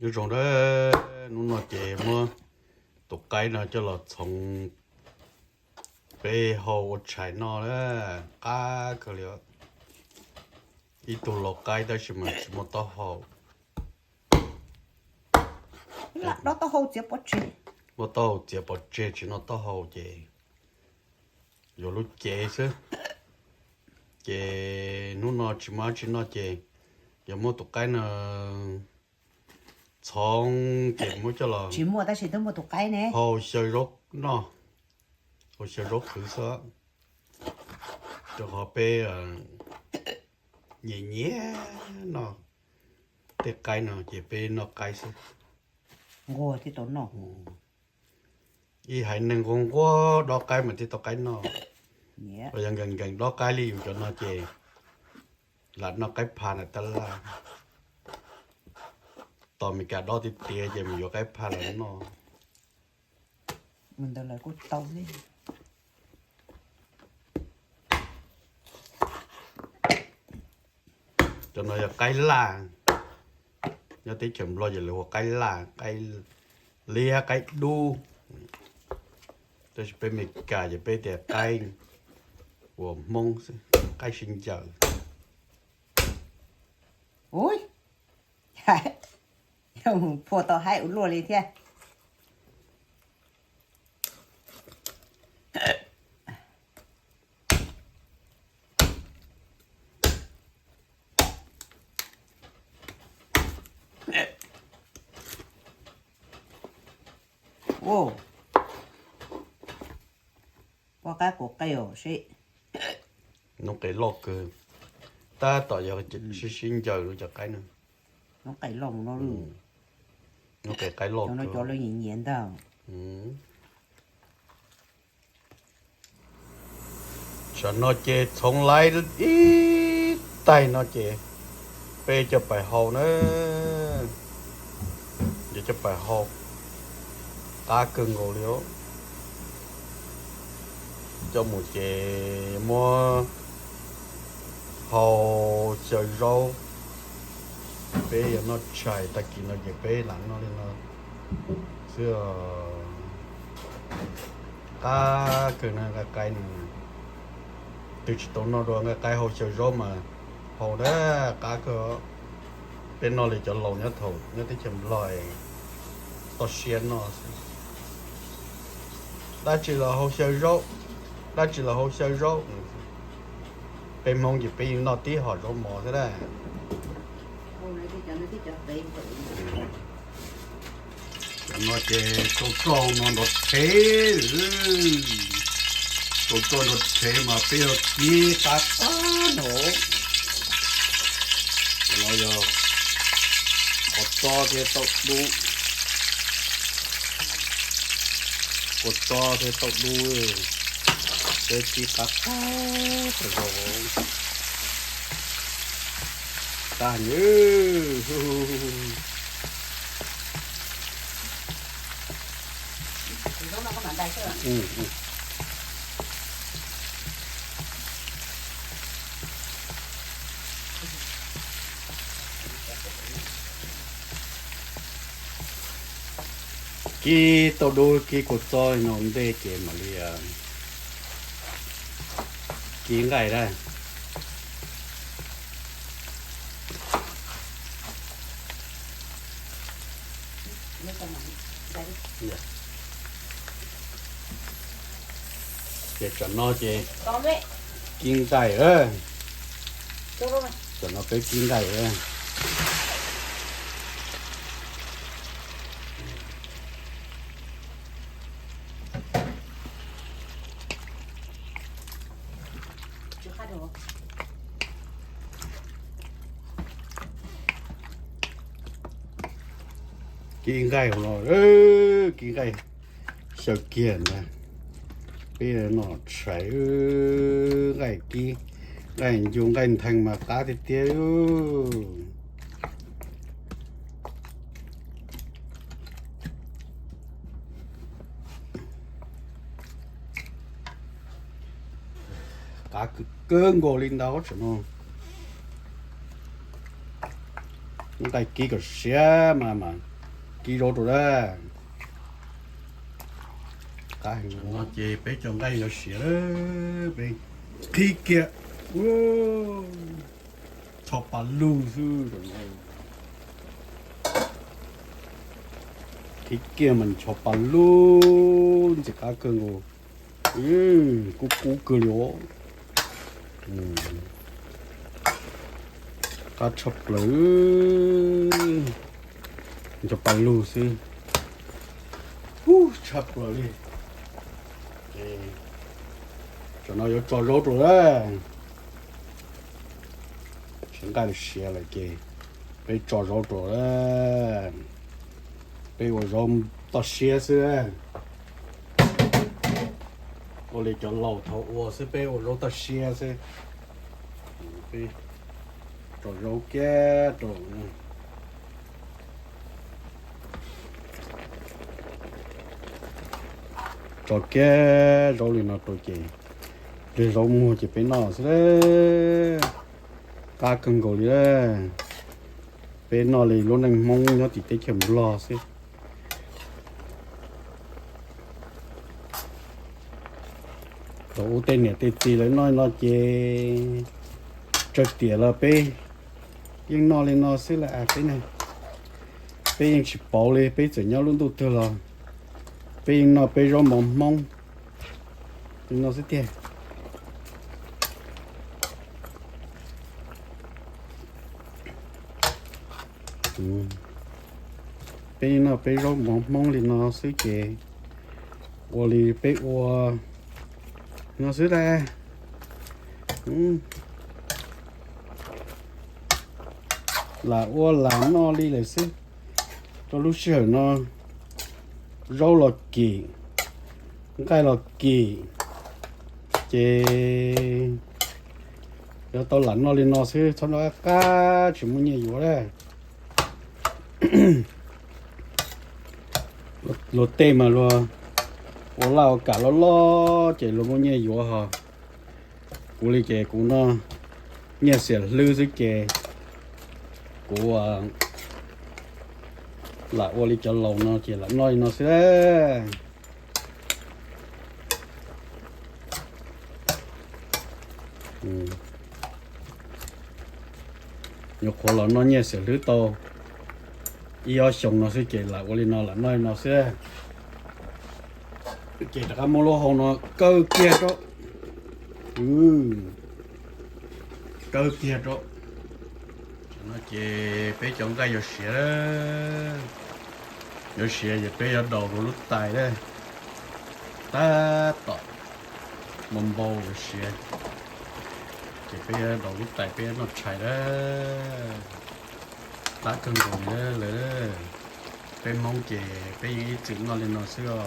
Nyob zoo na, hnub no ces muab tus qaib no coj los txhoov peb hau ua tshais noj na, qab kawg li. Ib tug lau qaib tab sis mas tsis muaj taub hau. Muaj taub hau txiav pov tseg tsis noj taub hau ces yuav lub cev xwb. Ces hnub no tsis muaj dab tsi noj ces yog muab tus qaib no txhoov ces muab coj los hau xyaw zaub noj, hau xyaw zaub qhwv xwb. Rau qhov peb nyiam nyiam noj tej qaib no ces peb noj qaib xwb. Ib haiv neeg nquag nquag dob qaib mas thiaj tau qaib noj. Yog nkees nkees dob qaib li yus cov no ces lam noj qaib pha ntawm tab laj. Tos Meskas dob tiag tiag ces mus yuav qaib pha los noj. Cov no yog qaib laj, nyob teb chaws Nplog ces lawv hu qaib laj, qaib liab, qaib dub. Tab sis peb Meskas ces peb tias qaib uas Hmoob xwb, qaib sib ncaws. Phua tau haib ua luaj li thiab. Poj qaib quav qeos seb. Noob qes loj kawg, tab tom yog sib sib ncaws rau cov qaib no. Noob qes qaib loj kawg. Tam no ces txhoov laiv ib taig no ces peb coj pais hau na, ces coj pais hau qab kawg nkaus li os. Coj mus ces muab hau xyaw zaub, peb yuav noj tshais tag kis no ces peb lam noj li no xwb. Qab kawg na nqaij qaib no, twb tsis tau noj dua nqaij qaib hau xyaw zaub mas hau na, qab kawg. Peb noj li cov laus nyob thaum nyob teb chaws Nplog toj siab noj xwb. Dab tsi los hau xyaw zaub, dab tsi los hau xyaw zaub. Peb Hmoob ces peb yeej noj tib hom zaub mov xwb na. Cov no ces tau roj no nrov rhev, tau roj nrov rhev mas peb yog kib qab qab nrov. Cov no yog qos txob thiab tauj dub, qos txob thiab tauj dub, peb kib qab qab tas zog. Tag nws. Kib tauj dub kib kua txob no ntej ces mam li kib nqaij na. Ces tsam no ces kib nqaij, tsam no peb kib nqaij. Kib nqaij no, kib nqaij xyaw kiag ntag. Peb noj tshais, nqaij kib, nqaij ncu, nqaij ntheev mas qab tiag tiag. Qab kawg nkaus li ntag tsam no. Nqaij kib kom siav mas mas Kib zaub rau na. Qab heev no ces peb cov nqaij yuav siav lawm, peb qhib kiag. Ncho pas lug xwb. Qhib kiag mas ncho pas lug, ntxim qab kawg nkaus. Kub kub kawg li os. Qab tshaj plaws, ncho pas lug xwb. Ub, tshaj plaws li. Tam no yuav tso zaub rau lawm. Tsis nqaij siav lawm ces peb tso zaub rau lawm. Peb ua zaub toj siab xwb. Ua li cov laus thaum ua xwb, peb ua zaub toj siab xwb. Peb tso zaub kiag rau. Tso kiag zaub li no rau ces pliag zaub muag ces peb noj xwb. Qab kawg nkaus li. Peb noj li lub neej Hmoob nyob tim teb chaws Nplog xwb. Thaum ub tej niam tej txiv lawv noj no ces tsawg tiam los peb yeej noj li no xwb lawm peb ne. Peb yeej tsis pauv li, peb txawm nyob lub ntuj twg los peb yeej noj peb zaub mov Hmoob li no xwb tiag. Peb yeej noj peb zaub mov Hmoob li no xwb ces ua li peb ua no xwb ntag. Lam ua lam noj li lawm xwb. Rau lub sij hawm no zaub los kim, nqaij los kim, ces yuav tau lam noj li no xwb, txhob noj qab qab tsis muaj nyiaj yuav lawm. Luag tej mas luag ua laj ua kam loj loj ces luag muaj nyiaj yuav ho. Kuv li ces kuv noj nyiaj xiam hlwb xwb ces kuv lam ua li cov laus no ces lam noj li no xwb. Nyuam qhuav los noj nyiaj xiam hlwb tau ib ob xyoos no xwb ces lam ua li no lam noj li no xwb. Ces rov qab muab lub hau no kaw kiag rau, kaw kiag rau. No ces peb cov nqaij yuav siav, yuav siav ces peb yuav daus rau lub tais lawm. Tab tom npau npau yuav siav, ces peb yuav daus lub tais peb yuav noj tshais lawm. Qab kawg nkaus li lawm. Peb Hmoob ces peb yeej ib txwm noj li no xwb os.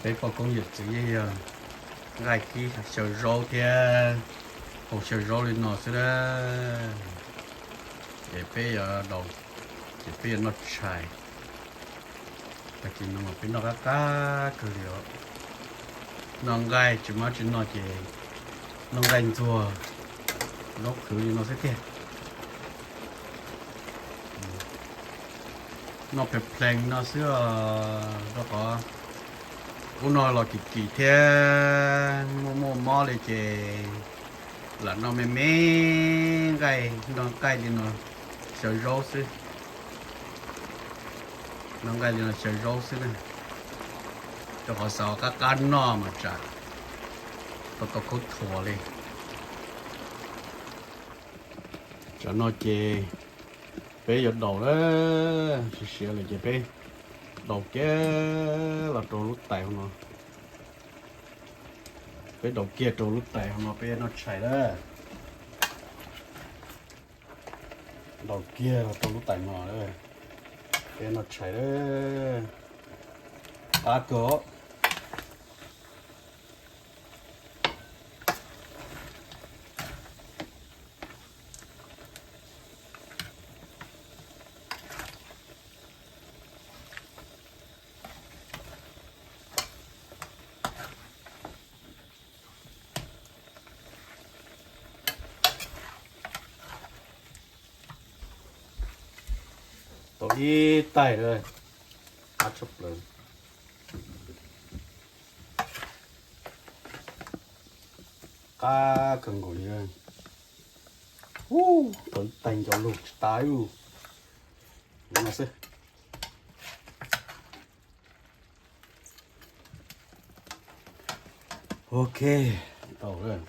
Peb poj koob yawm txwv yeej yog nqaij kib xyaw zaub thiab haus xyaw zaub li no xwb na. Ces peb yuav daus, ces peb yuav noj tshais. Tag kis no mas peb noj qab qab kawg li os. Noj nqaij tsis mab tsis no ces noj nqaij ntxuag zaub qhwv li no xwb tiag. Noj pheej plees no xwb os, rau qhov ub no los kim kim thiab muaj muaj mob li ces lam noj me me nqaij, noj nqaij li no xyaw zaub xwb. Noj nqaij li no xyaw zaub xwb na, rau qhov xav qab qab noj mas tsam tau tau khaub thuas li. Tsam no ces peb yuav daus lawm, siav siav lawm ces peb daus kiag los rau lub tais hauv no. Peb daus kiag rau lub tais hauv no peb noj tshais lawm. Daus kiag los rau lub tais no, peb noj tshais lawm. Qab kawg. Tau Ib taig lawm, qab tshaj plaws, qab kawg nkaus li. Ub, tau ib taig ncov lug tsis tas li no xwb. Ok, tau lawm.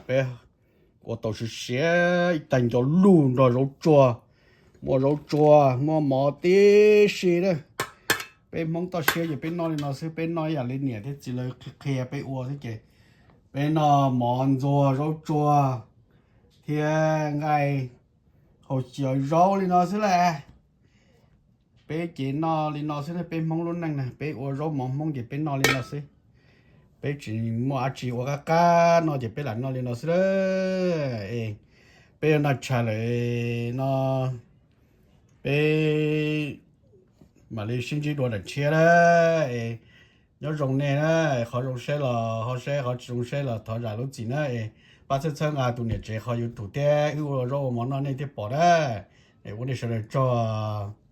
Peb ua tau siav siav ib taig ncov lug nrog zaub tsuag, muaj zaub tsuag muaj mov tib si na. Peb Hmoob toj siab ces peb noj li no xwb, peb noj ib yam li niam thiab txiv lawv qhia peb ua xwb ces peb noj mov ntxuag zaub tsuag thiab nqaij hau xyaw zaub li no xwb las. Peb ces noj li no xwb, peb Hmoob lub neej na peb ua zaub mov Hmoob ces peb noj li no xwb. Peb tsis muaj dab tsi ua qab qab noj ces peb lam noj li no xwb. Es peb yuav noj tshais lawm no, peb mam li sib ntsib dua daim tshiab na. Es nyob zoo nej na, qhov zoo saib los ho saib, qhov tsis zoo saib los thov zam lub txim na. Es pab txhawb txhawb nqa tus niam tsev qhov YouTube thiab wb ua zaub ua mov noj nej thiaj pom na. Es ua nej sawv daws tsaug.